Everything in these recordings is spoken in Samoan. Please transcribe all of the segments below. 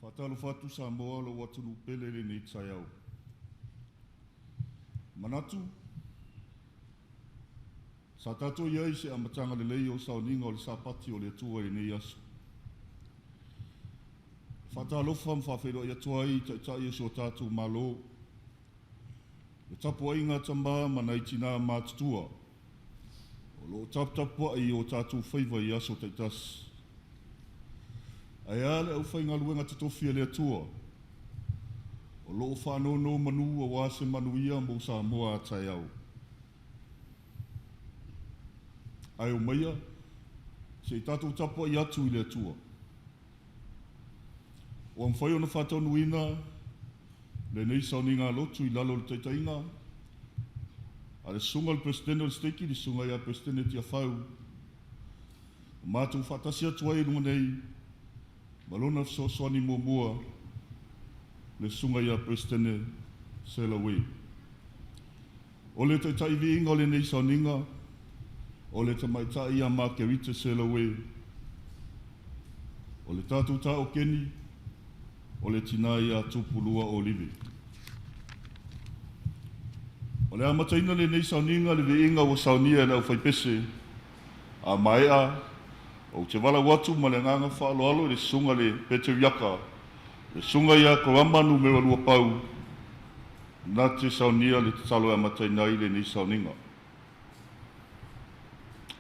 Faatalofa atu Samoa, lou atunuu pele i lenei taeao. Manatu, sa tatou i ai i se amataga lelei o sauniga o le Sapati o le Atua i lenei aso. Faatalofa ma faafeiloai atu ai i Taitai o si o tatou Malo, le tapuaiga a tama ma nai tinā matutua o lo o taputapuai i o tatou faiva i aso taitasi. Ae a le aufaigaluega totofi a le Atua o lo o faanonomanu aua se manuia mo Samoa a taeao. Ae omaia se i tatou tapuai atu i le Atua. Ua mafai ona faataunuuina lenei sauniga lotu i lalo o le taitaiga a le susuga i le Peresetene o le Seketi, le susuga ia Peresetene Tiafau, ua matou faatasi atu ai i luga nei ma lona fesoasoani muamua, le susuga ia Peresetene Selaue. O le taitai viiga o lenei sauniga, o le tamaitai ia Makerita Selaue. O le tatou taokeni, o le tina ia Tupulua Olive. O le amataina lenei sauniga le viiga ua saunia e le aufaipese. A maea, ou te valaau atu ma le agaga faaaloalo i le susuga i le Peteriaka, le susuga ia Kerama Numera 2 Pau, na te saunia le tatalo e amataina ai lenei sauniga.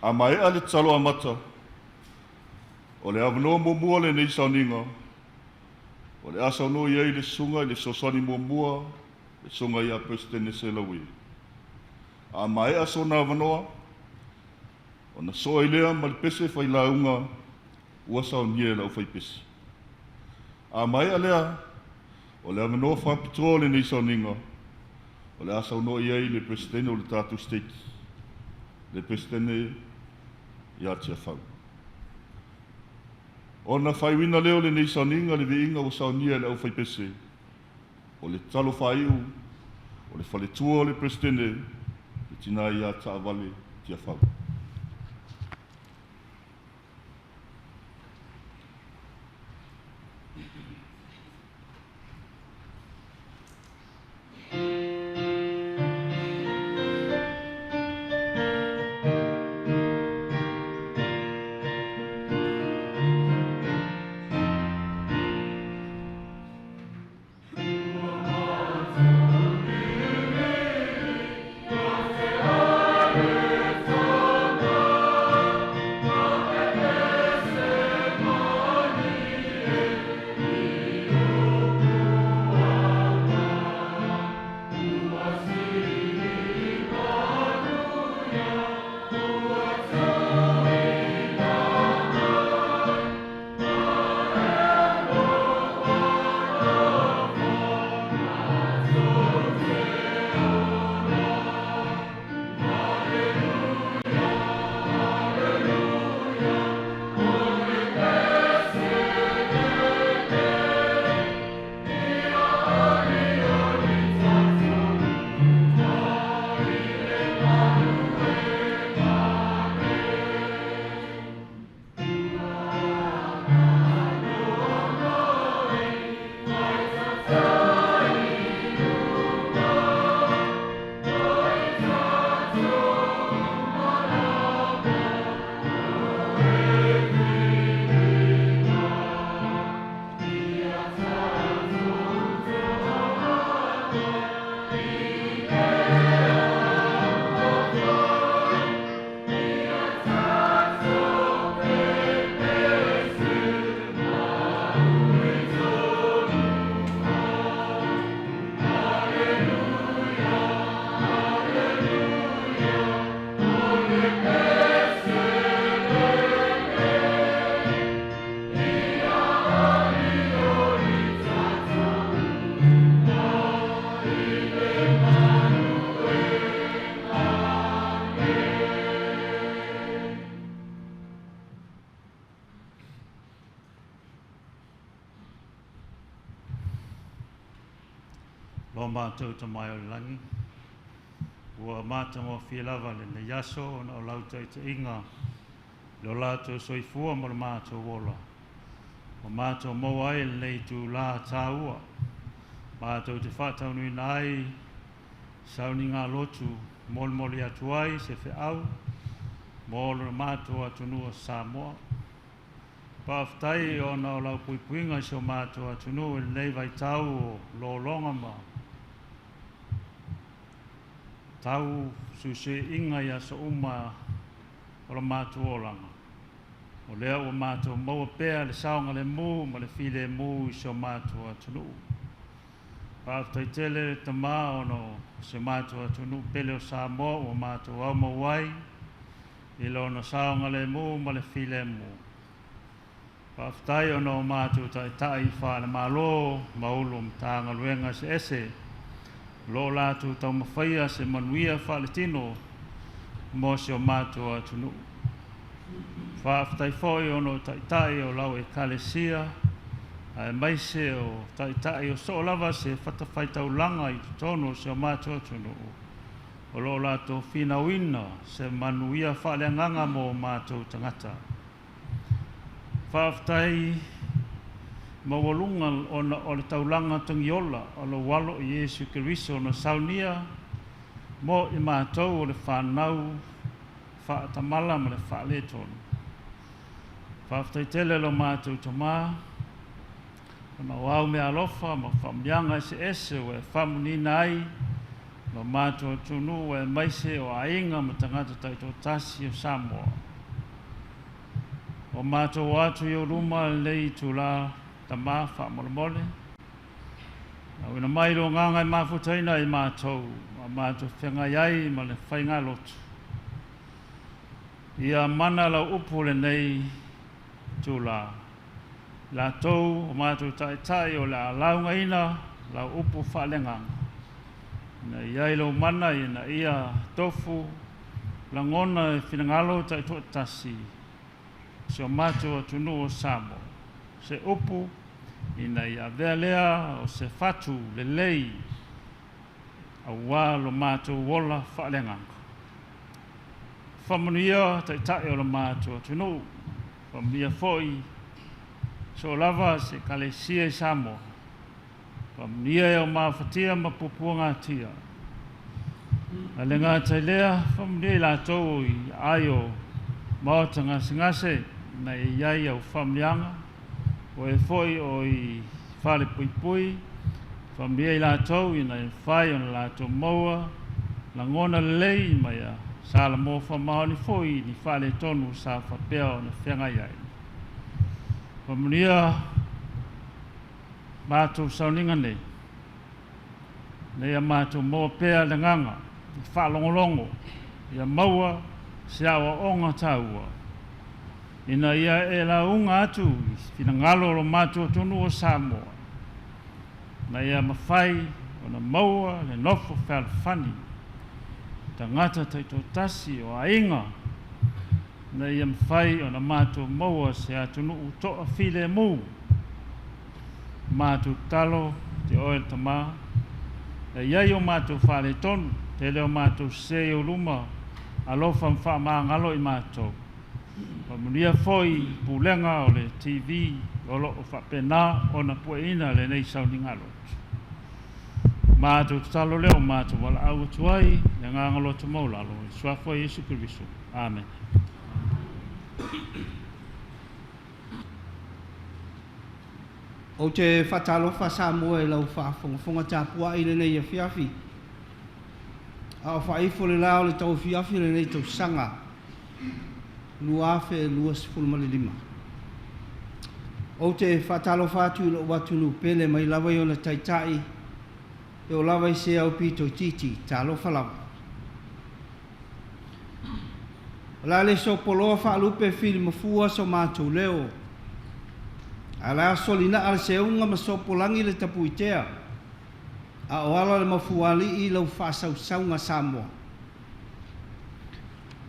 A maea le tatalo amata, o le avanoa muamua lenei sauniga, o le a saunoa i ai le susuga i le fesoasoani muamua, le susuga ia Peresetene Selaue. A maea sona avanoa, ona sosoo ai lea ma le pese failauga ua saunia e le aufaipese. A maea lea, o le avanoa faapitoa o lenei sauniga, o le a saunoa i ai le Peresetene o le tatou Seketi, le Peresetene ia Tiafau. Ona faaiuina lea o lenei sauniga le viiga ua saunia e le aufaipese, o le tatalo faaiu o le faletua o le Peresetene, le tina ia Taavale Tiafau. Lo matou Tama i le lagi, ua matagofie lava lenei aso ona o lau taitaiga, lo latou soifua ma le matou ola. Ua matou maua ai lenei itulā taua matou te faataunuuina ai sauniga lotu molimoli atu ai se feau mo lo matou atunuu o Samoa. Faafetai ona o lau puipuiga i si o matou atunuu i lenei vaitau o lologa ma tau fesuisuiaiga i aso uma o le matou olaga. O lea ua matou maua pea le saogalemu ma le filemu i si o matou atunuu. Faafetai tele le Tamā ona o si o matou atunuu pele o Samoa ua matou aumau ai i lona saogalemu ma le filemu. Faafetai ona o matou taitai faale-Malo ma Ofisa Sili o Matagaluega eseese o lo o latou taumafaia se manuia faaletino mo si o matou atunuu. Faafetai foi ona o taitai o lau Ekalesia aemaise o taitai o so o lava se fatafaitaulaga i totonu o si o matou atunuu o lo o latou finauina se manuia faaleagaga mo matou tagata. Faafetai maualuga ona o le taulaga togiola o lou Alo o Iesu Keriso na saunia mo i matou o le fanau faatamala ma le faaletonu. Faafetai tele lo matou Tamā ona o au meaalofa ma faamanuiaga eseese ua e faamuniina ai lo matou atunuu aemaise o aiga ma tagata taitoatasi o Samoa. Ua matou o atu i ou luma i lenei itulā, Tamā faamolemole, auina mai lou Agaga e mafutaina ai matou a matou feagai ai ma le faigalotu. Ia mana lau upu lenei itulā, i latou o matou taitai o le a laugaina lau upu faaleagaga. Ina ia i ai lou mana ina ia tofu lagona e finagalo taitoatasi si o matou atunuu o Samoa, se upu ina ia avea lea o se fatu lelei aua lo matou ola faaleagaga. Faamanuia taitai o lo matou atunuu, faamanuia foi so o lava se Ekalesia i Samoa, faamanuia e o mafatia ma puapuagatia. Ae le gata i lea, faamanuia i latou i aai o maota gasegase ina ia i ai au faamanuiaga, o e foi o i falepuipui, faamanuia i latou ina ia mafai ona latou maua lagona lelei ma ia salamo faamaoni foi i ni faaletonu sa faapea ona feagai ai. Faamanuia matou sauniga nei, ina ia matou maua pea le agaga e faalogologo, ia maua se aoaoga taua, ina ia e lauga atu i finagalo o lo matou atunuu o Samoa, ina ia mafai ona maua le nofo fealofani, tagata taitoatasi o aiga, ina ia mafai ona matou maua se atunuu toafilemu. Matou tatalo te oe le Tamā, e i ai o matou faaletonu, tele o matou sese i ou luma, alofa ma faamagalo i matou. Faamanuia foi pulega o le TV o lo o faapena ona pueina lenei sauniga lotu. Matou tatalo lea o matou valaau atu ai le agaga loto maualalo i le suafa o Iesu Keriso. Amene. Ou te faatalofa Samoa i lau faafogafoga tapuai i lenei afiafi, a o faaifo le la o le tauafiafi o lenei tausaga 2025. Ou te faatalofa atu i lou atunuu pele mai lava i ona taitai e oo lava i se aupito itiiti, talofa lava. O le a le sopoloa faalupe filimafua so matou leo, ae o le a solinaa le seuga ma sopolagi le tapuitea, a o ala le mafuaalii i lau faasausauga Samoa.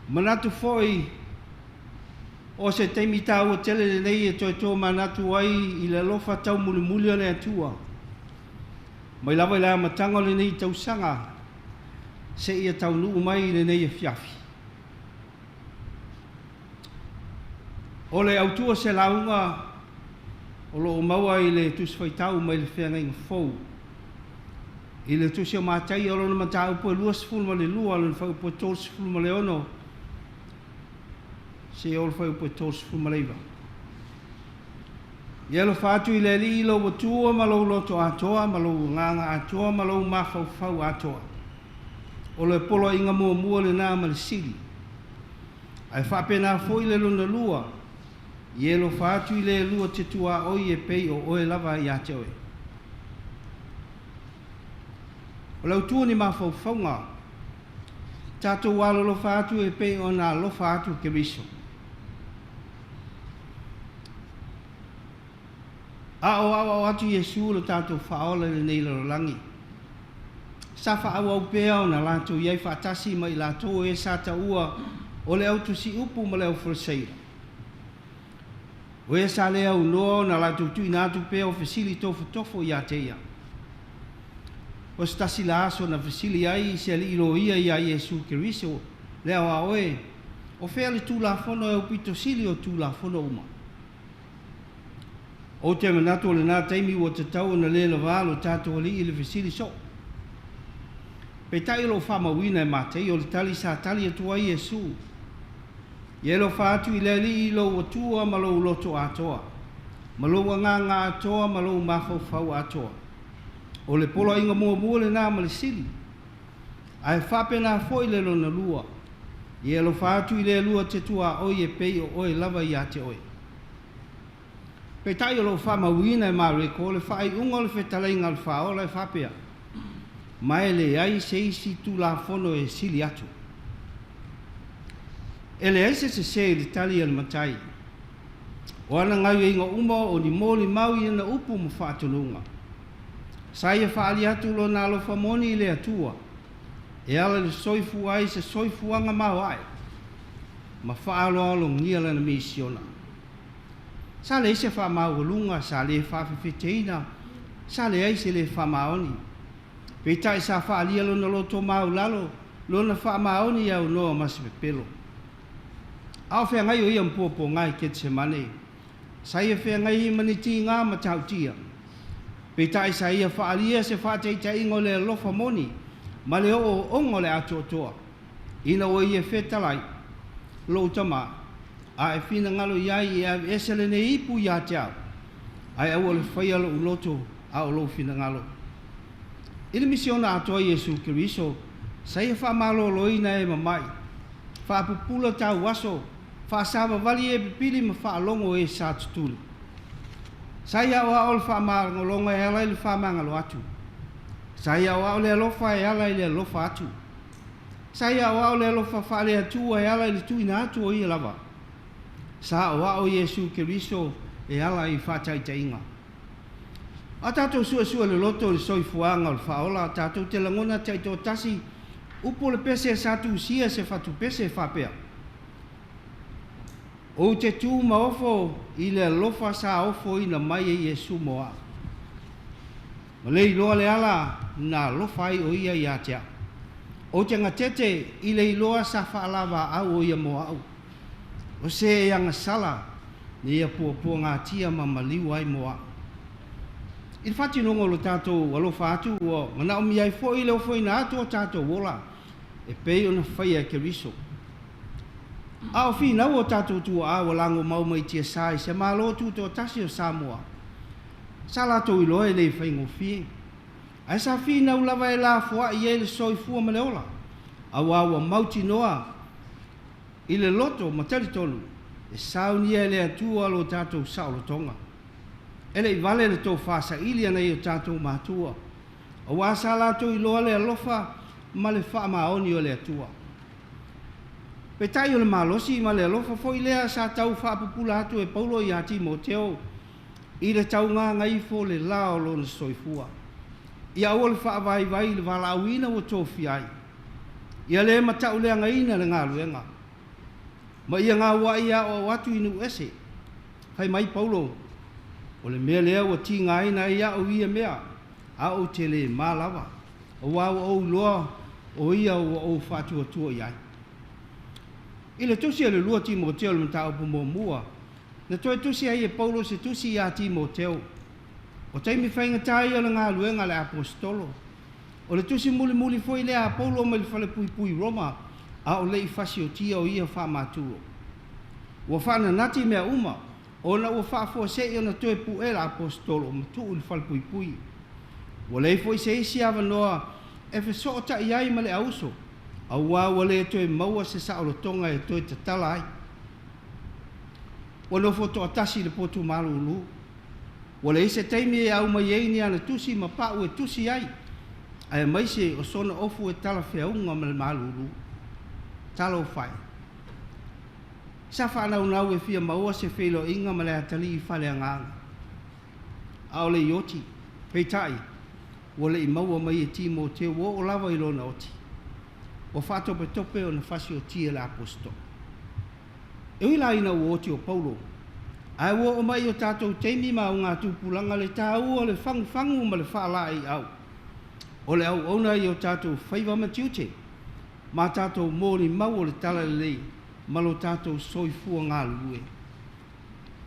Manatu foi o se taimi taua tele lenei e toe tomanatu ai i le alofa taumulimuli o le Atua, mai lava i le amataga o lenei tausaga seia taunuu mai i lenei afiafi. O le autu o se lauga O lo o maua i le Tusi Faitau mai le Feagaiga Fou. I le Tusi o Mataia o lona mataupu e 22, lona fuaiupu e 36, seia oo i le fuaiupu e 39. Ia alofa atu i le Alii i lou Atua ma lou loto atoa, ma lou agaga atoa, ma lou mafaufau atoa. O le poloaiga muamua lena ma le sili. Ae faapena foi le lona lua, ia e alofa atu i le lua te tuaoi e pei o oe lava ia te oe. O le autu o ni mafaufauga, tatou alolofa atu e pei ona alofa atu Keriso. A o aoao atu Iesu lo tatou Faaola i lenei lalolagi, sa faaauau pea ona latou i ai faatasi ma i latou o e sa taua o le autusiupu ma le aufalesaira. O e sa le aunoa ona latou tuuina atu pea o fesili tofotofo ia te ia. O se tasi la aso na fesili ai se alii loia iā Iesu Keriso, Le aoao e, o fea le Tulafono e aupito sili o Tulafono uma? Ou te manatu o lena taimi ua tatau ona le lavā lo tatou Alii i le fesili soo. Peitai o lo o faamauina e Mataio le tali sa tali atu ai Iesu, Ia e alofa atu i le Alii i lou Atua ma lou loto atoa, ma lou agaga atoa ma lou mafaufau atoa. O le poloaiga muamua lena ma le sili. Ae faapena foi le lona lua, Ia e alofa atu i le Alua te tuaoi e pei o oe lava ia te oe. Peitai o lo o faamauina e Mareko le faaiuga o le fetalaiga a le Faaola e faapea, Ma e leai se isi Tulafono e sili atu. E leai se sesē i le tali a le Matai. O ana gaioiga uma o ni molimau i ana upu ma faatonuga. Sa ia faaali atu lona alofa moni i le Atua, e ala i le soifua ai se soifuaga maoae ma faaaloalogia lana misiona. Sa leai se faamaualuga, sa le faafefeteina, sa leai se le faamaoni. Peitai sa faaalia lona loto maulalo, lona faamaoni e aunoa ma se pepelo. A o feagai o ia ma puapuaga i Ketesemane, sa ia feagai ai ma ni tiga matautia. Peitai sa ia faaalia se faataitaiga o le alofa moni ma le ooooga o le atoatoa, ina ua ia fetalai, Lou tama, a e finagalo i ai e aveese lenei ipu ia te au, ae aua le faia lou loto a o lou finagalo. I le misiona atoa a Iesu Keriso, sa ia faamaloloina e mamai, faapupula tauaso, faasavavali e pipili ma faalogo e sa tutuli. Sa ia aoao le faamagologa e ala i le faamagalo atu. Sa ia aoao le alofa e ala i le alofa atu. Sa ia aoao le alofa faale-Atua e ala i le tuuina atu o ia lava. Sa aoao Iesu Keriso e ala i faataitaiga. A tatou suesue loloto i le soifuaga o le Faaola, tatou te lagona taitoatasi upu o le pese sa tusia se fatupese e faapea, Ou te tu ma ofo i le alofa sa ofoina mai e Iesu mo au. Ma le iloa le ala na alofa ai o ia ia te au. Ou te gatete i le iloa sa faalavaau o ia mo au, o se e agasala ne ia puapuagatia ma maliu ai mo au. I le faatinoga o lo tatou alofa atu, ua manaomia ai foi le ofoina atu o tatou ola e pei ona faia e Keriso. A o finau o tatou tuaa ua lagomau mai tiasa i se Malo Tutoatasi o Samoa, sa latou iloa e le faigofie, ae sa finau lava e lafoai ai le soifua ma le ola, auā ua mautinoa i le loto ma talitonu e saunia e le Atua lo tatou saolotoga. E le i vale le tofa saili a nai o tatou matua, auā sa latou iloa le alofa ma le faamaoni o le Atua. Peitai o le malosi ma le alofa foi lea sa tau faapupula atu e Paulo iā Timoteo i le taugāgaifo o le la o lona soifua. Ia aua le faavaivai i le valaauina ua tofia ai. Ia le matauleagaina le galuega. Ma ia gaua'i e aoao atu i nuu ese. Fai mai Paulo, O le mea lea ua tigaina ai au i ia mea, a ou te le ma lava, auā ua ou iloa o ia ua ou faatuatua i ai. I le tusi a le lua Timoteo i le mataupu muamua, Na toe tusi ai e Paulo se tusi iā Timoteo. O taimi faigata ia o le galuega a le Aposetolo. O le tusi mulimuli foi lea a Paulo mai le falepuipui i Roma a o le i fasiotia o ia faamatulo. Ua faananati mea uma ona ua faafuasei ona toe pu'e le Aposetolo ma tuu i le falepuipui. Ua leai foi se isi avanoa e fesootai ai ma le auso, auā ua le toe maua se saolotoga e toe tatala ai. Ua nofo toatasi i le potu malulu. Ua leai se taimi e aumai ai ni ana tusi ma pa'u e tusi ai, aemaise o sona ofu e talafeauga ma le malulu. Talofa e! Sa faanaunau e fia maua se feiloaiga ma le atalii faaleagaga. A o le i oti, peitai, ua le i maua mai e Timoteo ua oo lava i lona oti. Ua faatopetope ona fasiotia le Aposetolo. E ui la ina ua oti o Paulo, ae ua oo mai i o tatou taimi ma augatupulaga le taua o le fagufagu ma le faalaeiau o le auauna i o tatou faiva ma tiute ma tatou molimau o le talalelei ma lo tatou soifua galulue.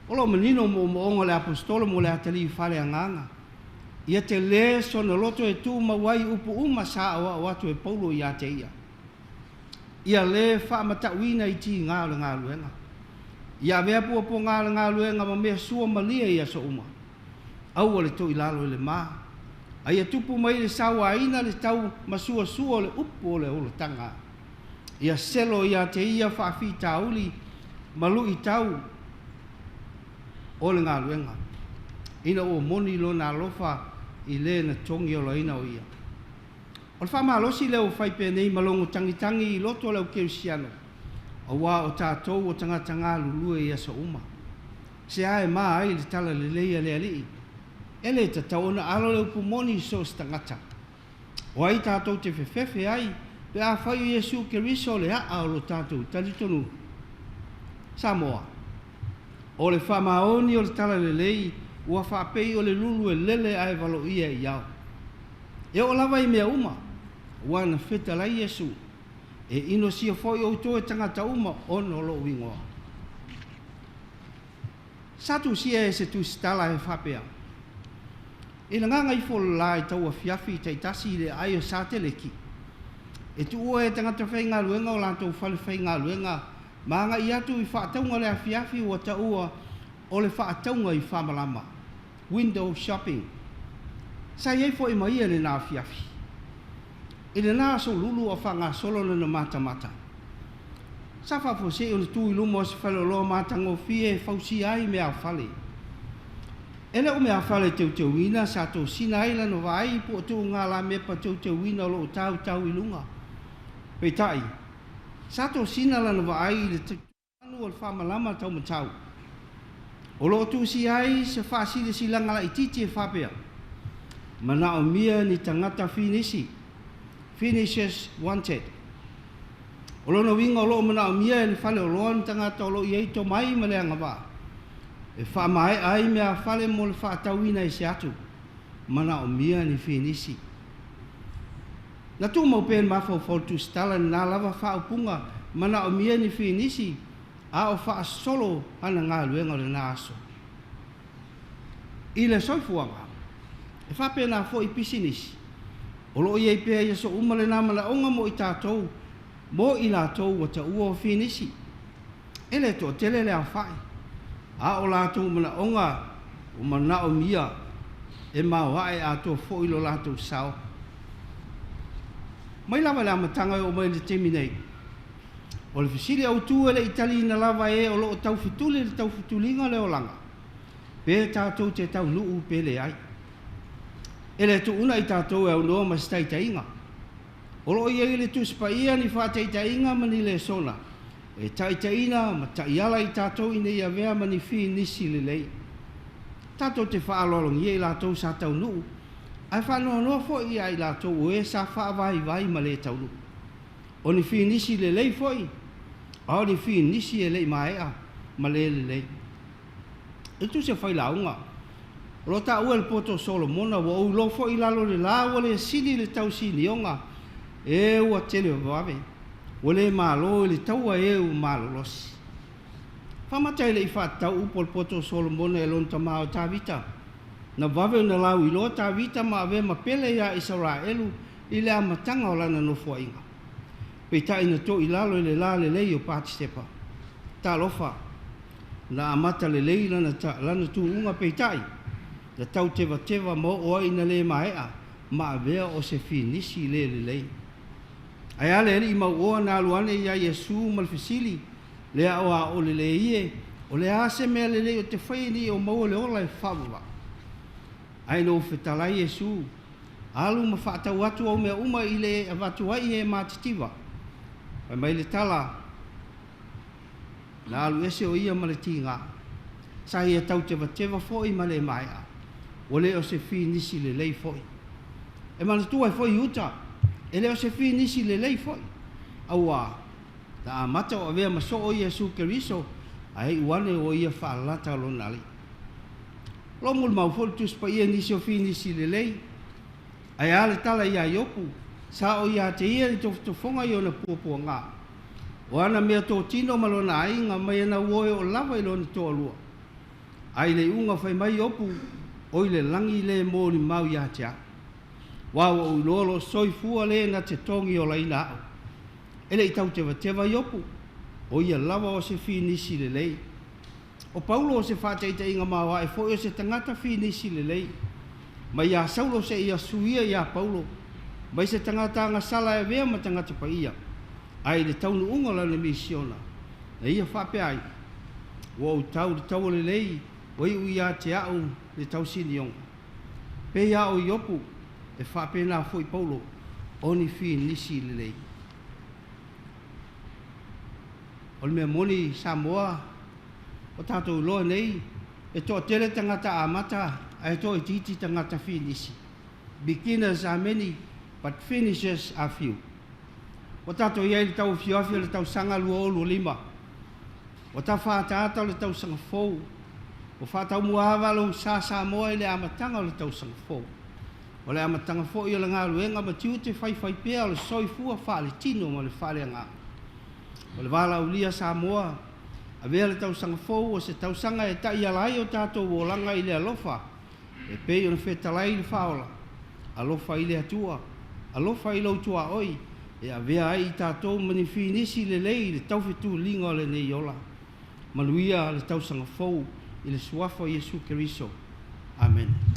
O lo o manino moomooga o le Aposetolo mo le atalii faaleagaga. Ia telē sona loto e tumau ai upu uma sa aoao atu e Paulo ia te ia. Ia lē faamatauina i tigā o le galuega. Ia avea puapuagā o le galuega ma mea suamalie i aso uma. Aua le toilalo i le ma, a ia tupu mai le sauaina le taumasuasua o le upu o le olataga. Ia selo ia te ia faafitauli ma luitau o le galuega, ina ua moni lona alofa i le na togiolaina o ia. O le faamalosi lea ua fai penei ma logo tagitagi i loto o le au kerisiano, auā o tatou o tagata galulue i aso uma. Se a e ma ai le talalelei a le Alii? E le tatau ona alo le upu moni i so o se tagata. O ai tatou te fefefe ai pe afai o Iesu Keriso le a'a o lo tatou talitonuga? Samoa, O le faamaoni o le talalelei ua faapei o le lulu e lele ae valoia i ao. E oo lava i mea uma, aua na fetalai Iesu, E inosia foi outou e tagata uma ona o lou igoa. Sa tusia e se tusitala e faapea, I le gagaifo le la i tauafiafi taitasi i le aai o Sateleki, e tuua e tagata faigaluega o latou fale faigaluega ma agai atu i faatauga o le afiafi ua taua o le faatauga i faamalama, window shopping. Sa i ai foi ma ia i lena afiafi. I lena aso lulu a o faagasolo lana matamata, sa faafuasei ona tu i luma o se faleoloa matagofie e fausia ai meaofale. E le o meaofale teuteuina sa tosina ai lana vaai po o tuuga lamepa teuteuina o lo o tautau i luga. Peitai, sa tosina lana vaai i le anu o le faamalama taumatau o lo o tusia ai se faasilasilaga laitiiti e faapea, Manaomia ni tagata finisi, Finishers Wanted. O lona uiga o lo o manaomia e le faleoloa ni tagata o lo o i ai tomai ma le agavaa e faamaea ai meafale mo le faatauina ese atu. Manaomia ni finisi. Na tumau pea i le mafaufau o le tusitala lena lava faaupuga, Manaomia ni finisi, a o faasolo ana galuega o lena aso. I le soifuaga, e faapena foi i pisinisi, o lo o i ai pea i aso uma lena manaoga mo i tatou, mo i latou ua taua o finisi. E le toatele le aofai, a o latou manaoga ua manaomia e maoae atoa foi lo latou sao. Mai lava i le amataga e oo mai i le taimi nei, o le fesili autu e le i taliina lava e o lo o taufetuli le taufetuliga o le olaga, pe tatou te taunuu pe leai. E le tuuna i tatou e aunoa ma se taitaiga. O lo o i ai i le Tusi Paia ni faataitaiga ma ni lesona e taitaiina ma taiala i tatou ina ia avea ma ni finisi lelei. Tatou te faaaloalogia i latou sa taunuu, ae faanoanoa foi ia i latou o e sa faavaivai ma le taunuu. O ni finisi lelei foi, a o ni finisi e le i maea ma le lelei. I le tusi a Failauga, o lo o taua e le poto o Solomona, Ua ou iloa foi i lalo o le la ua le sili le tausinioga, e ua televavave, ua le malo i le taua e ua malolosi. Faamata e le i faatatau upu a le poto o Solomona e lona tamā o Tavita. Na vave ona lauiloa Tavita ma avea ma pele iā Isaraelu i le amataga o lana nofoaiga. Peitai na toilalo i le lalelei o Patisepa. Talofa! Na amata lelei lana, lana tuuga peitai, na tautevateva ma oo ai ina le maea ma avea o se finisi le lelei. Ae a le alii mauoa na alu ane iā Iesu ma le fesili, Le aoao lelei e, o le a se mea lelei ou te faia ina ia ou maua le ola e faavavau? Ae na ou fetalai Iesu, Alu ma faatau atu au mea uma i le e avatu ai e matitiva. Fai mai le tala, Na alu ese o ia ma le tiga. Sa ia tautevateva foi ma le maea. Ua le o se finisi lelei foi. E manatua ai foi Iuta, e le o se finisi lelei foi. Auā, na amata o avea ma soo Iesu Keriso, ae iu ane ua ia faalalata lona Alii. O lo o molimau foi le Tusi Paia i nisi o finisi lelei. Ae a le tala iā Iopu, sa o ia te ia i tofotofoga i ona puapuaga. O ana meatotino ma lona aiga mai ana ua e oo lava i lona toalua. A i le iuga fai mai Iopu, Oi le lagi le molimau ia te au. Aua ua ou iloa lou soifua le na te togi olaina au. E le i tautevateva Iopu, o ia lava o se finisi lelei. O Paulo o se faataitaiga maoae foi o se tagata finisi lelei. Mai iā Saulo seia suia iā Paulo, mai se tagata agasala e avea ma tagata paia, ae i le taunuuga o lana misiona, na ia faapea ai, Ua ou tau i le taua lelei, ua iu ia te a'u le tausinioga. Pei a o Iopu, e faapena foi Paulo, o ni finisi lelei. O le mea moni Samoa, ua tatou iloa nei, e toatele tagata amata ae toaitiiti tagata finisi. Beginners are many, but finishers are few. Ua tatou i ai i le tauafioafi o le tausaga 2025. Ua tafa ataata o le tausaga fou. Ua faataumuaava lou sa Samoa i le amataga o le tausaga fou. O le amataga foi o le galuega ma tiute faifaipea o le soifua faaletino ma le faaleagaga. O le valaaulia Samoa, avea le tausaga fou o se tausaga e taiala ai o tatou olaga i le alofa e pei ona fetalai le Faaola, Alofa i le Atua, alofa i lou tuaoi, e avea ai i tatou ma ni finisi lelei i le taufetuliga o lenei ola. Manuia le tausaga fou i le Suafa o Iesu Keriso. Amene.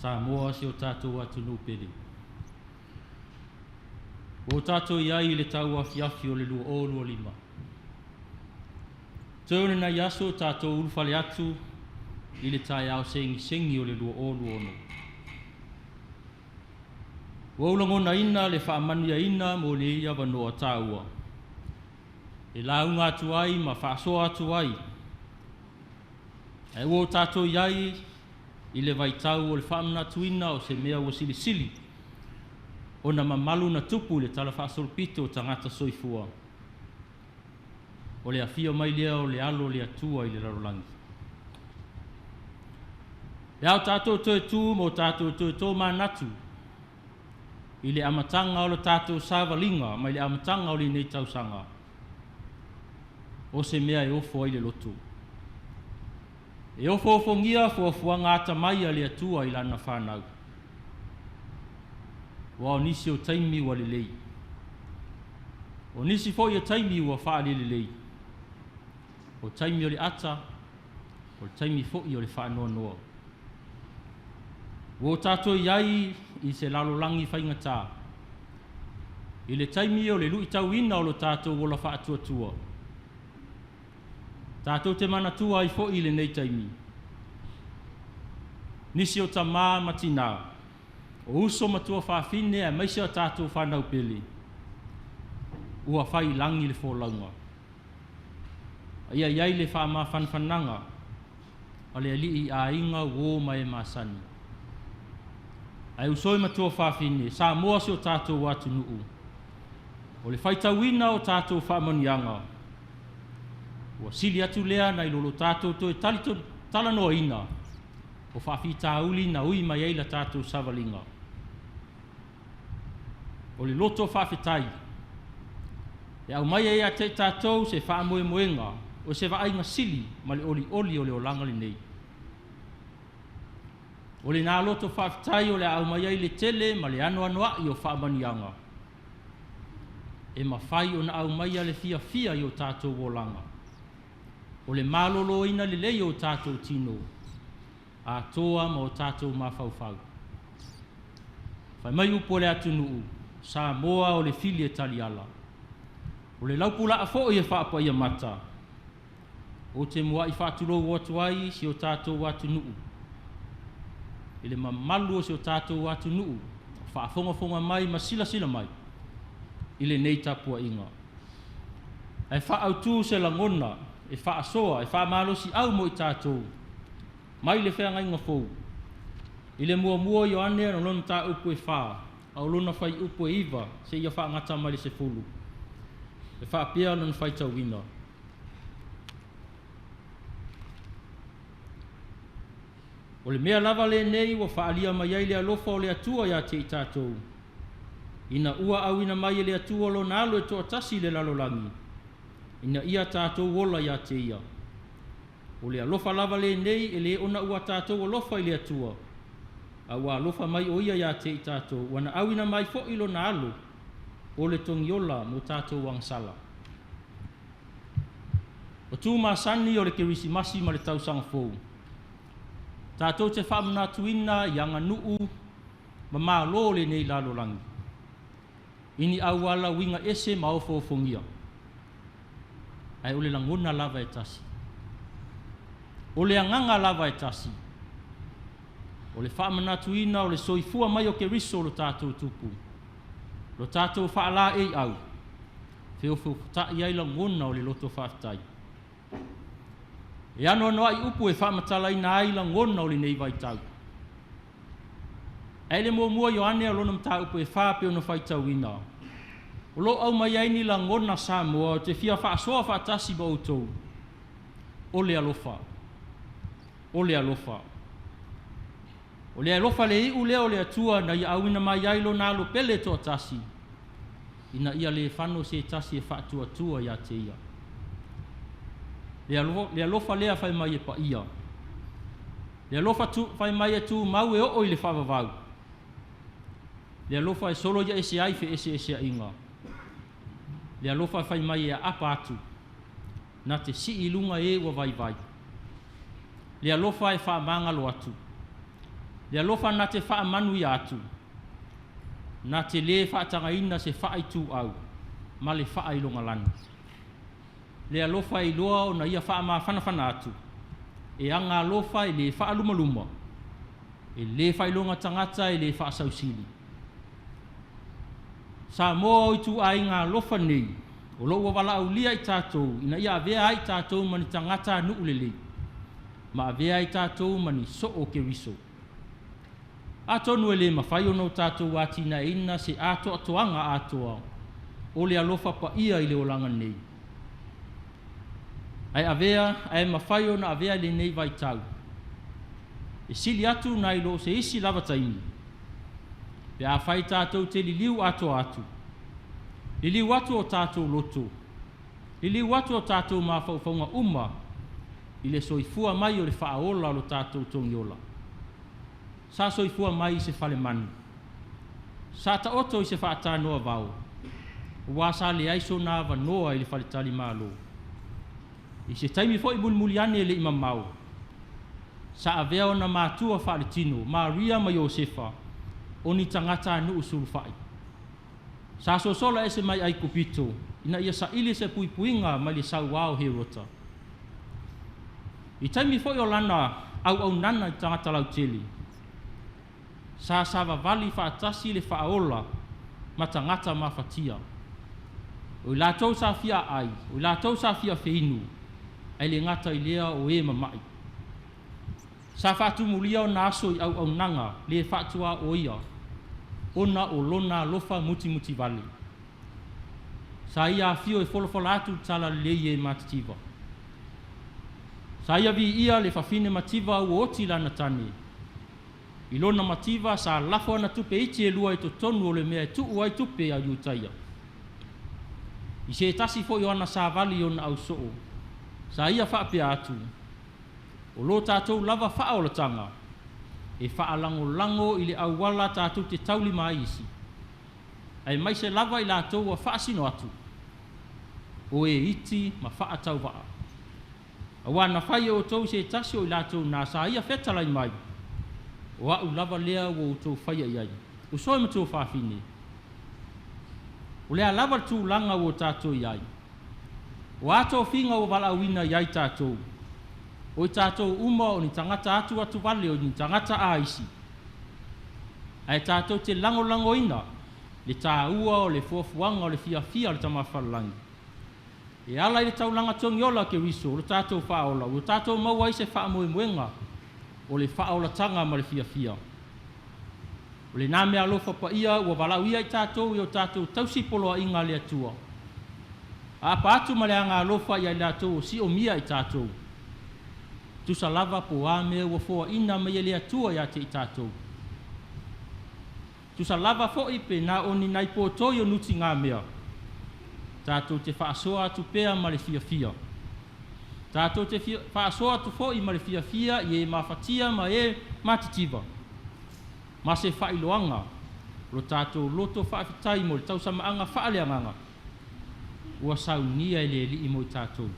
Samoa si o tātou atunuu pele. Ua o tātou i ai i le tauafiafi o le 2025. Toe o lenai aso tātou ulufale atu i le taeao segisegi o le 2026. Ua ou lagonaina le faamanuiaina mo lenei avanoa taua e lauga atu ai ma faasoa atu ai. Ae ua o tatou i ai i le vaitau o le faamanatuina o se mea ua silisili ona mamalu na tupu i le talafaasolopito o tagata soifua, o le afio mai lea o le Alo o le Atua i le lalolagi. E ao tatou toe tu ma o tatou toe tomanatu i le amataga o le tatou savaliga mai le amataga o lenei tausaga, o se mea e ofo ai le loto. E ofoofogia fuafuaga atamai a le Atua i lana fanau. Aua o nisi o taimi ua lelei, o nisi foi o taimi ua faalelelei, o taimi o le ata, o le taimi foi o le faanoanoa. Ua o tatou i ai i se lalolagi faigata, i le taimi o le luitauina o lo tatou ola faatuatua, tatou te manatua ai foi i lenei taimi, nisi o tamā ma tinā, o uso ma tuafafine aemaise a tatou fanau pele, ua fai i lagi le folauga. A ia i ai le faamafanafanaga a le Alii i aiga, uō ma e masani. Ae uso e ma tuafafine, Samoa si o tatou atunuu, o le faitauina o tatou faamanuiaga, ua sili atu lea nai lo lo tatou toe talanoaina o faafitauli na ui mai ai la tatou savaliga. O le loto faafetai e aumai ai ia te i tatou se faamoemoega o se vaaiga sili ma le olioli o le olaga lenei. O lena loto faafetai o le a aumai ai le tele ma le anoanoai o faamanuiaga e mafai ona aumaia le fiafia i o tatou olaga, o le maloloina lelei o o tatou tino, atoa ma o tatou mafaufau. Fai mai upu a le atunuu, Samoa o le fili e taliala, o le laupulaa foi e faapaiamata. Ou te muai faatulou atu ai si o tatou atunuu, i le mamalu o si o tatou atunuu, faafogafoga mai ma silasila mai i lenei tapuaiga. Ae faaautu se lagona e faasoa, e faamalosiau mo i tatou mai le feagaiga fou, i le muamua Ioane o lona mataupu e 4, a o lona fuaiupu e 9 seia faagata mai le 10, e faapea lona faitauina. O le mea lava lenei ua faaalia mai ai le alofa o le Atua ia te i tatou, ina ua auina mai e le Atua lona alo e toatasi i le lalolagi, ina ia tatou ola ia te ia. O le alofa lava lenei e le ona ua tatou alofa i le Atua, a ua alofa mai o ia ia te i tatou, ua na auina mai foi lona alo o le togiola mo tatou agasala. O tu masani o le Kerisimasi ma le tausaga fou, tatou te faamanatuina i aganuu ma malo o lenei lalolagi, i ni auala uiga ese ma ofoofogia, ae o le lagona lava e tasi. O le agaga lava e tasi, o le faamanatuina o le soifua mai o Keriso lo tatou tupu, lo tatou faalaeiau, feofoofotai ai lagona o le loto faafetai. E anoanoai upu e faamatalaina ai lagona o lenei vaitau. Ae le muamua Ioane o lona mataupu e 4 pei ona faitauina, o lo o aumai ai ni lagona Samoa ou te fia faasoa faatasi ma outou, o le alofa. O le alofa. O le alofa le iu lea o le Atua na ia auina mai ai lona alo pele toatasi, ina ia le fano se tasi e faatuatua ia te ia. Le alofa lea fai mai e paia. Le alofa fai mai e tumau e oo i le faavavau. Le alofa e solo ia ese ai feeseeseaiga. Le alofa fai mai e aapa atu, na te sii i luga e ua vaivai. Le alofa e faamagalo atu. Le alofa na te faamanuia atu, na te lē faatagaina se faaituau ma le faailogalanu. Le alofa e iloa ona ia faamafanafana atu, e agalofa e lē faalumaluma, e lē faailoga tagata e lē faasausili. Samoa o ituaiga alofa nei, o lo o ua valaaulia i tatou ina ia avea ai tatou ma ni tagatanuu lelei, ma avea ai tatou ma ni soo o Keriso. Atonu e lē mafai ona o tatou atinaeina se atoatoaga atoa o le alofa paia i le olaga nei. Ae avea, ae mafai ona avea lenei vaitau e sili atu nai lo se isi lava taimi, pe afai tatou te liliu atoa atu, liliu atu o tatou loto, liliu atu o tatou mafaufauga uma i le soifua mai o le Faaola o lo tatou Togiola. Sa soifua mai i se falemanu, sa taoto i se faatanoa vao, aua sa leai sona avanoa i le faletalimalo. I se taimi foi mulimuli ane e le i mamao, sa avea ona matua faaletino, Maria ma Iosefa, o ni tagatanuu sulufai. Sa sosola ese mai Aikupito ina ia saili se puipuiga mai le sauā o Herota. I taimi foi o lana auaunaga i tagata lautele, sa savavali faatasi le Faaola ma tagata mafatia. O i latou sa fia aai, o i latou sa fia feinu, ae le gata i lea o e mama'i. Sa faatumulia ona aso i auaunaga le faatuaoia ona o lona alofa mutimutivale. Sa ia afio e folafola atu le talalelei i e matitiva. Sa ia viia le fafine mativa ua oti lana tane. I lona mativa sa lafo ana tupe iti e lua i totonu o le mea e tuu ai tupe a Iutaia. I se tasi foi o ana savali i ona ausoo, sa ia faapea atu, O lo tatou lava faaolataga, e faalagolago i le auala tatou te taulima ai isi, aemaise lava i latou ua faasino atu, o e iti ma faatauvaa. Auā na fai e outou i se tasi o i latou na sa ia fetalai mai, o a'u lava lea ua outou faia i ai. Uso e ma tuafafine, o le a lava le tulaga ua tatou i ai, o a tofiga ua valaauina i ai tatou, o i tatou uma o ni tagata atuatuvale o ni tagata aisi, ae tatou te lagolagoina le tāua o le fuafuaga o le fiafia o le Tamafalelagi. E ala i le taulaga togiola a Keriso o lo tatou Faaola ua tatou maua ai se faamoemoega o le faaolataga ma le fiafia. O lena meaalofa paia ua valaauia i tatou i o tatou tausi poloaiga a le Atua. Aapa atu ma le agaalofa ia i latou o siomia i tatou. Tusa lava po o a mea ua foaina mai e le Atua ia te i tatou. Tusa lava foi pe na o ni nai potoi o nutigamea, tatou te faasoa atu pea ma le fiafia. Tatou te faasoa atu foi ma le fiafia i e mafatia ma e matitiva, ma se faailoaga o lo tatou loto faafetai mo le tausamaaga faaleagaga ua saunia e le Alii mo i tatou.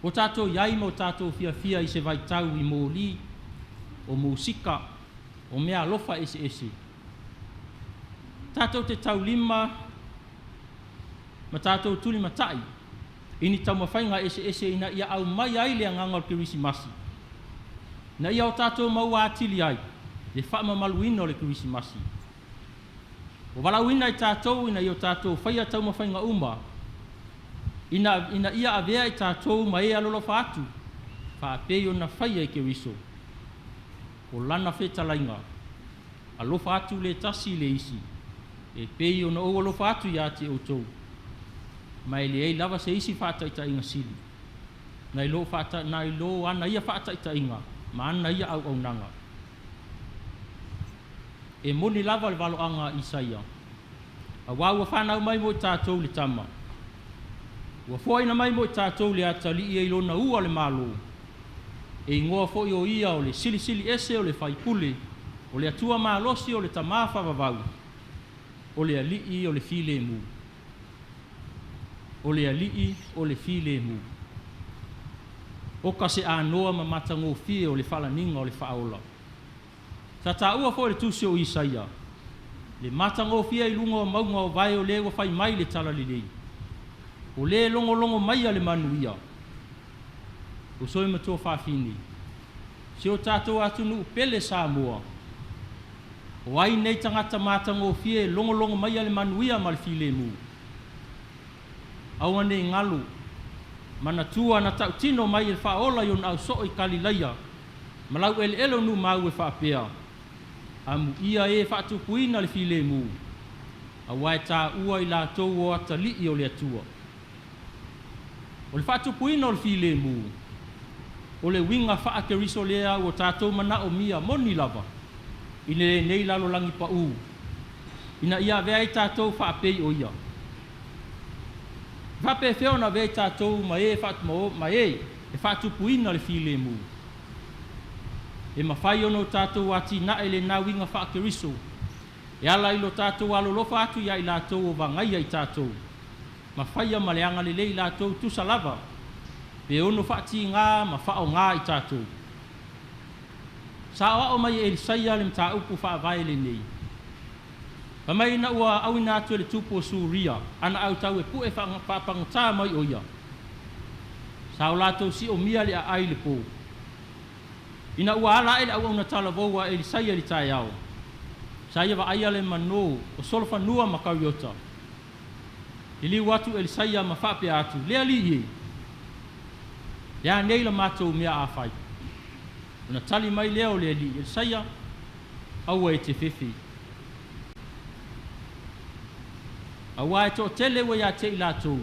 Ua tatou i ai ma o tatou fiafia i se vaitau i moli, o musika, o meaalofa eseese. Tatou te taulima ma tatou tulimatai i ni taumafaiga eseese ina ia aumaia ai le agaga o le Kerisimasi, ina ia o tatou maua atili ai le faamamaluina o le Kerisimasi. Ua valaauina i tatou ina ia o tatou faia taumafaiga uma ina ina ia avea i tatou ma e alolofa atu faapei ona faia e Keriso. O lana fetalaiga, alofa atu le tasi i le isi, e pei ona ou alofa atu iā te outou. Ma e leai lava se isi faataitaiga sili nai lo faata, nai lo ana ia faataitaiga ma ana ia auaunaga. E moni lava le valoaga a Isaia, auā ua fanau mai mo i tatou le Tama, ua foaina mai mo i tatou le atalii e i lona ua le Malo, e igoa foi o ia o le Silisili Ese o le Faipule, o le Atua Malosi o le Tamā Faavavau, o le Alii o le Filemu. O le Alii o le Filemu. Oka se anoa ma matagofie o le faalaniga o le Faaola. Sa taua foi i le tusi o Isaia, le matagofie i luga o mauga o vae o le ua fai mai le talalelei, o le logologo maia le manuia. Uso e ma tuafafine, si o tatou atunuu pele Samoa, o ai nei tagata matagofie e logologo maia le manuia ma le filemu? Aua ne i galo, manatua na tautino mai e le Faaola i ona ausoo i Kalilaia ma laueleele o Numau e faapea, Amuia e faatupuina le filemu, aua e taua i latou o atalii o le Atua. O le faatupuina o le filemu, o le uiga faa-Keriso lea ua tatou manaomia moni lava i lenei lalolagi pau, ina ia avea ai tatou faapei o ia. E faapefea ona avea i tatou ma e, ma e e faatupuina le filemu? E mafai ona o tatou atinae lena uiga faa-Keriso e ala i lo tatou alolofa atu ia i latou o vagaia i tatou, ma faia ma le agalelei latou tusa lava pe ono faatiga ma faaaoga i tatou. Sa aoao mai e Elisaia le mataupu faavae lenei. Fai mai ina ua auina atu e le tupu o Suria ana autau e pue faapagata mai o ia, sa o latou siomia le aai i le po. Ina ua ala ae le auauna talavou a Elisaia i le taeao, sa ia vaaia le manō o solofanua ma kariota. Liliu atu Elisaia ma faapea atu, Le alii e, le a nei la matou mea a fai? Ona tali mai lea o le alii, Elisaia, Aua e te fefe. Aua e toatele ua ia te i latou,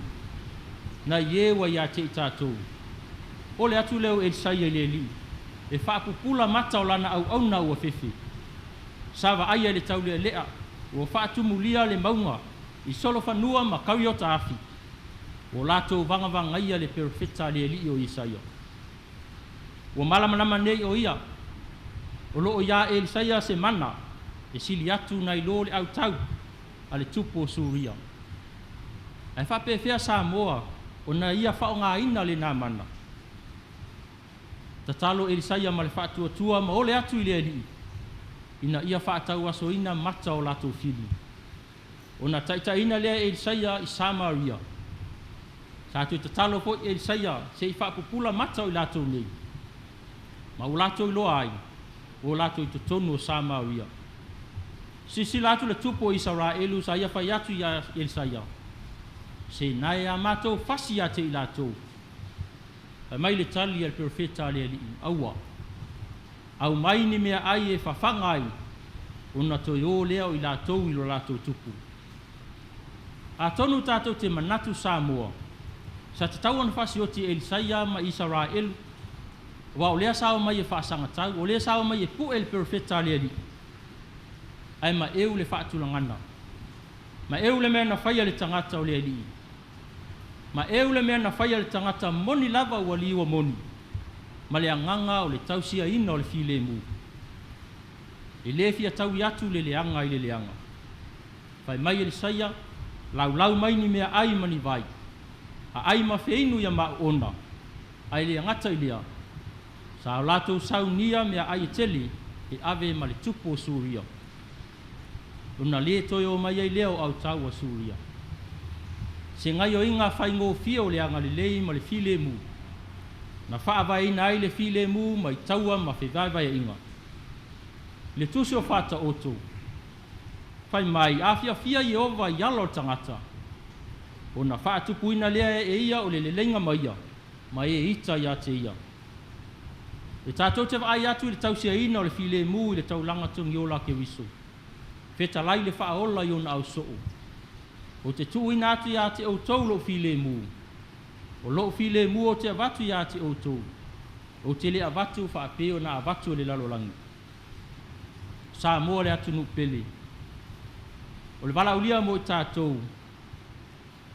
nai e ua ia te i tatou. Ole atu lea o Elisaia i le alii, e faapupula mata o lana auauna ua fefe. Sa vaaia i le taulealea, ua faatumulia le mauga i solofanua ma kariota afi, ua latou vagavagaia le perofeta a le Alii o Isaia. Ua malamalama nei o ia, o lo o iā Elisaia se mana e sili atu nai lo le autau a le tupu o Suria. Ae faapefea Samoa ona ia faaaogaina lena mana? Tatalo Elisaia ma le faatuatua ma ole atu i le Alii ina ia faatauasoina mata o latou fili. Ona taitaiina lea e Elisaia i Samaria. Sa toe tatalo foi Elisaia se i faapupula mata o i latou nei, ma ua latou iloa ai, ua latou i totonu o Samaria. Silasila atu le tupu o Isaraelu sa ia fai atu iā Elisaia, Se nae a matou fasi ia te i latou. Fai mai le tali a le perofeta a le Alii, Aua. Aumai ni meaai e fafaga ai, ona toe o lea o i latou i lo latou tupu. Atonu tatou te manatu Samoa, sa tatau ona fasioti e Elisaia ma Isaraelu, aua o lea sa omai e faasagatau, o lea sa omai e pue le perofeta a le Alii. Ae maeu le faatulagana. Maeu le mea na faia le tagata o le Alii. Maeu le mea na faia le tagata moni lava ua liua moni, ma le agaga o le tausiaina o le filemu. E le fia taui atu le leaga i le leaga. Fai mai Elisaia, Laulau mai ni meaai ma ni vai, aai ma feinu ia maoona, ae le gata i lea, sa o latou saunia meaai e tele e ave ma le tupu o Suria. Ona le toe o mai ai lea o autau a Suria. Se gaioiga faigofie o le agalelei ma le filemu, na faavaeina ai le filemu mai taua ma fevaevaeaiga. I le tusi o Faataoto, fai mai, A fiafia Ieova i ala o le tagata, ona faatupuina lea e ia o le leleiga ma ia, ma e ita ia te ia. E tatou te vaai atu i le tausiaina o le filemu i le taulaga togiola a Keriso, fetalai le Faaola i ona ausoo. Ou te tuuina atu ia te outou lou filemu, o lou filemu ou te avatu ia te outou, ou te le avatu faapei ona avatu e le lalolagi. O Samoa le atunuu pele. O le valaaulia mo i tatou,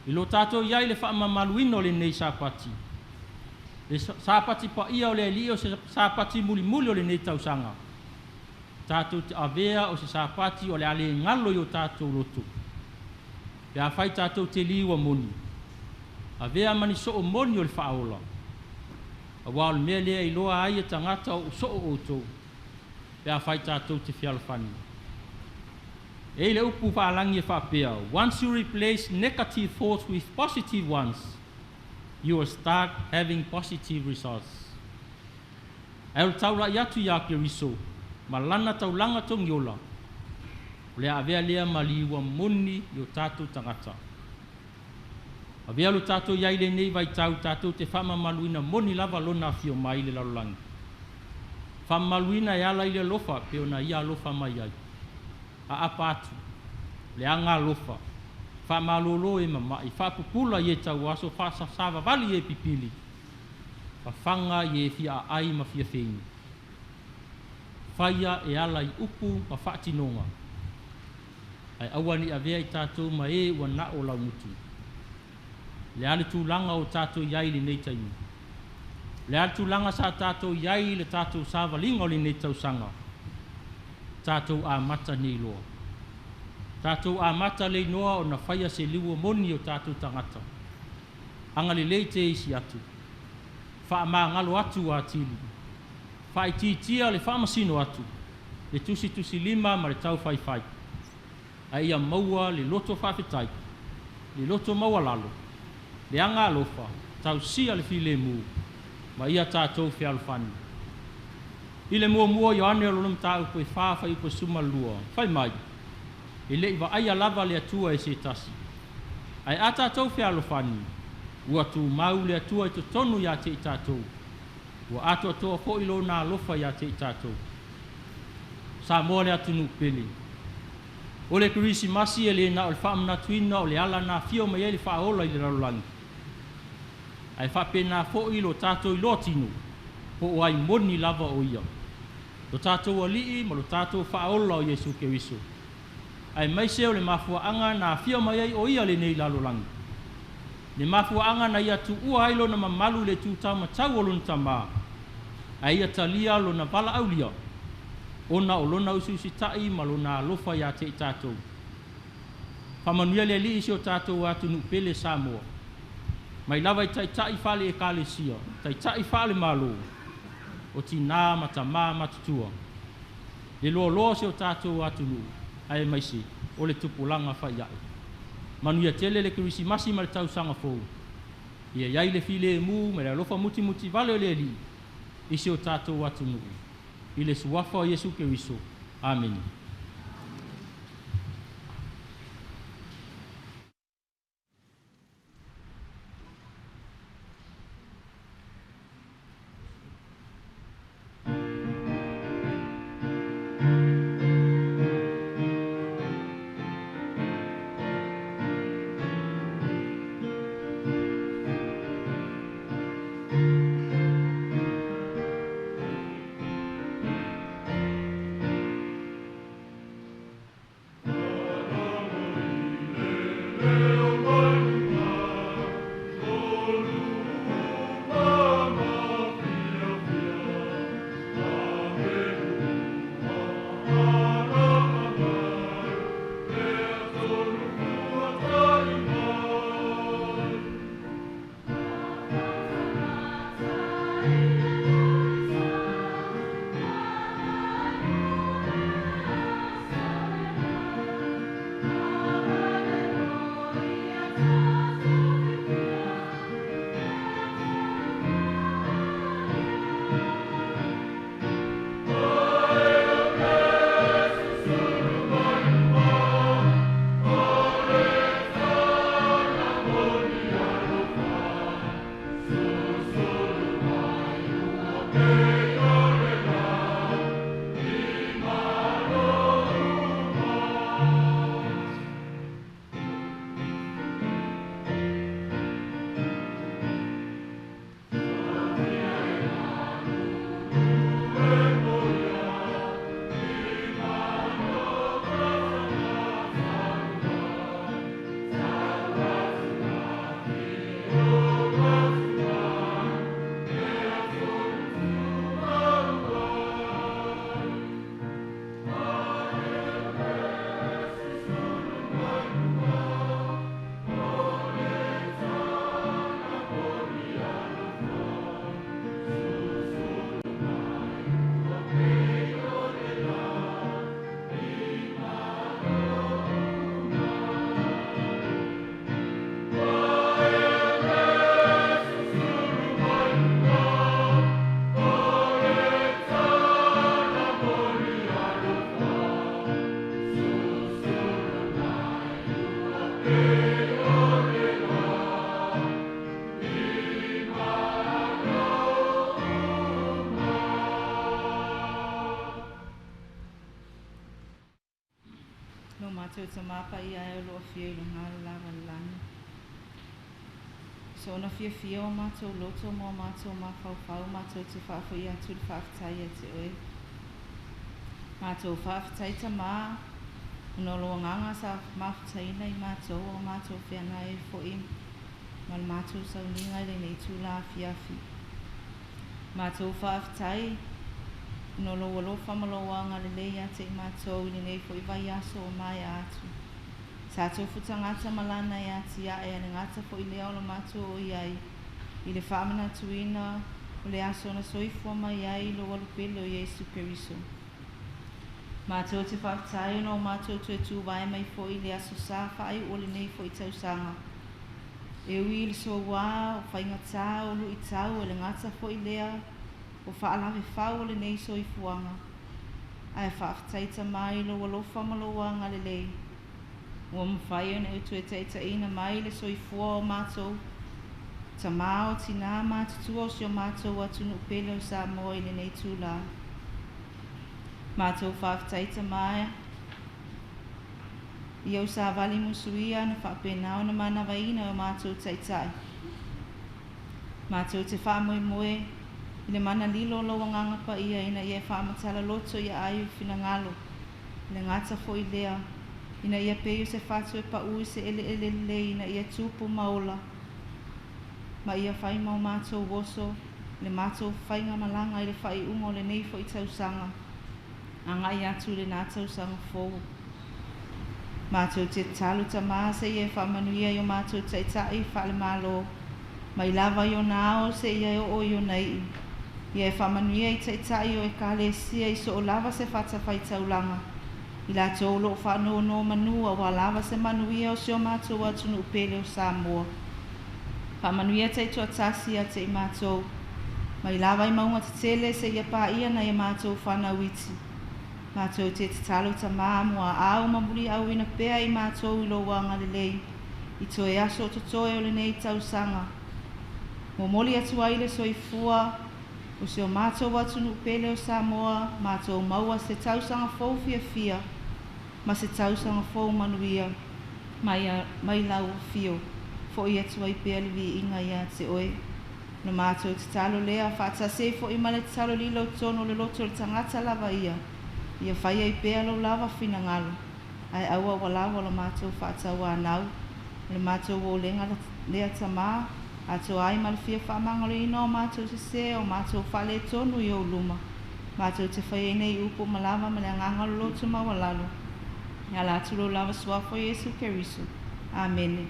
i lo tatou i ai i le faamamaluina o lenei Sapati, le Sapati paia o le Alii, o se Sapati mulimuli o lenei tausaga, tatou te avea o se Sapati o le a le galo i o tatou loto, pe afai tatou te liua moni, avea ma ni soo moni o le Faaola, aua o le mea lea e iloa ai e tagata o ou soo outou. Pe afai tatou te fealofani. E i le upu faalagi e faapea, once you replace negative thoughts with positive ones, you will start having positive results. Ae o le taulai atu iā Keriso ma Lana taulaga togiola, o le a avea lea ma liua moni i o tatou tagata. Avea lo tatou i ai i lenei vaitau tatou te faamamaluina moni lava Lona afio mai i le lalolagi. Faamamaluina e ala i le alofa pei ona Ia alofa mai ai. Aapa atu, le aga alofa, faamalolo e mama'i, faapupula i e tauaso, faasavavali i e pipili, fafaga i e fia aai ma fia feinu. Faia e ala i upu ma faatinoga, ae aua ne i avea i tatou ma e ua na o laugutu. O le a le tulaga o tatou i ai i lenei taimi? O le a le tulaga sa tatou i ai i le tatou savaliga o lenei tausaga? Tatou amata nei loa. Tatou amata le inoa ona faia se liua moni o tatou tagata. Agalelei te isi atu. Faamagalo atu atili. Faaitiitia le faamasino atu, le tusitusilima ma le taufaifai, a ia maua le loto faafetai, le loto maualalo, le aga alofa, tausia le filemu, ma ia tatou fealofani. I le muamua o Ioane o lona mataupu e fa fuaiupu e 12, fai mai, E le i vaaia lava le Atua e se tasi. Ae a tatou fealofani, ua tumau le Atua i totonu ia te i tatou, Ua atoatoa foi Lona alofa ia te i tatou. Samoa le atunuu pele. O le Kerisimasi e le na o le faamanatuina o le ala na afio mai ai le Faaola i le lalolagi, ae faapena foi lo tatou iloa tino po o ai moni lava o Ia, lo tatou Alii ma lo tatou Faaola o Iesu Keriso, aemaise o le mafuaaga na afio mai ai o Ia lenei lalolagi. Le mafuaaga na Ia tuua ai Lona mamalu i le tūtaumatau o Lona Tama, ae Ia talia Lona valaaulia, ona o Lona usiusitaʻi ma Lona alofa ia te i tatou. Faamanuia le Alii i si o tatou atunuu pele Samoa, mai lava i taitai faale-Ekalesia, taitai faale-Malo, o tinā ma tamā matutua, le loaloa o si o tatou atunuu, aemaise o le tupulaga faiae. Manuia tele le Kerisimasi ma le Tausaga Fou. Ia i ai le filemu ma le alofa mutimutivale o le Alii i si o tatou atunuu. I le Suafa o Iesu Keriso. Amene. Matou Tamā paia e o loo afio i luga o le lava o le lagi. Soona fiafia o matou loto ma o matou mafaufau matou te faafoi atu le faafetai ia te oe. Matou faafetai Tamā ona o lou agaga sa mafutaina i matou a o matou feagai ai foi ma le matou sauniga i lenei itula afiafi. Matou faafetai ona o lou alofa ma lou agalelei ia te i matou i lenei foi vaiaso ua maea atu. Sa tofu tagata ma lana e atiae a le gata foi lea o lo matou oo i ai i le faamanatuina o le aso na soifua mai ai lou Alupele o Iesu Keriso. Matou te faafetai ona ua matou toe tuvae mai foi i le Aso Sa faaiu o lenei foi tausaga. E ui i le soua, o faigata, o luitau, e le gata foi lea o faalavefau o lenei soifuaga, ae faafetai Tamā i lou alofa ma lou agalelei ua mafai ona e toe taitaiina mai le soifua o matou tamā, o tinā matutua o si o matou atunuu pele o Samoa i lenei itulā. Matou faafetai Tamā i au savali musuia na faapena ona manavaina e o matou taitai. Matou te faamoemoe i le mana lilo o lou Agaga Paia ina ia e faamatala loto i aai o finagalo, e le gata foi lea, ina ia pei o se fatu e paū i se eleele lelei ina ia tupu ma ola, ma ia fai ma o matou oso le matou faigamalaga i le faaiuga o lenei foi tausaga, agai atu i lena tausaga fou. Matou te tatalo Tamā seia e faamanuia i o matou taitai faale-Malo, mai lava i ona ao seia e oo i ona iu. Ia e faamanuia i taitai o Ekalesia i so o lava se fatafaitaulaga, i latou o lo o faanonomanu aua lava se manuia o si o matou atunuu pele o Samoa. Faamanuia taitoatasi ia te i matou, mai lava i mauga tetele seia paia nai a matou fanau iti. Matou te tatalo Tamā muaau ma muliauina pea i matou i lou agalelei i toe aso o totoe o lenei tausaga. Momoli atu ai le soifua o si o matou atunuu pele o Samoa, matou maua se tausaga fou fiafia ma se tausaga fou manuia mai mai lau afio. Fo'i atu ai pea le viiga ia te oe. O le matou tatalo lea, faatasi ai foi ma le tatalo lilo i totonu o le loto o le tagata lava ia, ia fai ai pea lou lava finagalo, ae aua ua lava lo matou faatauanau. O le matou olega lea Tamā, atoa ai ma le fia faamagaloina o matou sesē, o matou faaletonu i ou luma. Matou te fai ai nei upu ma lava ma le agaga o le loto maualalo, e ala atu lou lava Suafa o Iesu Keriso. Amene.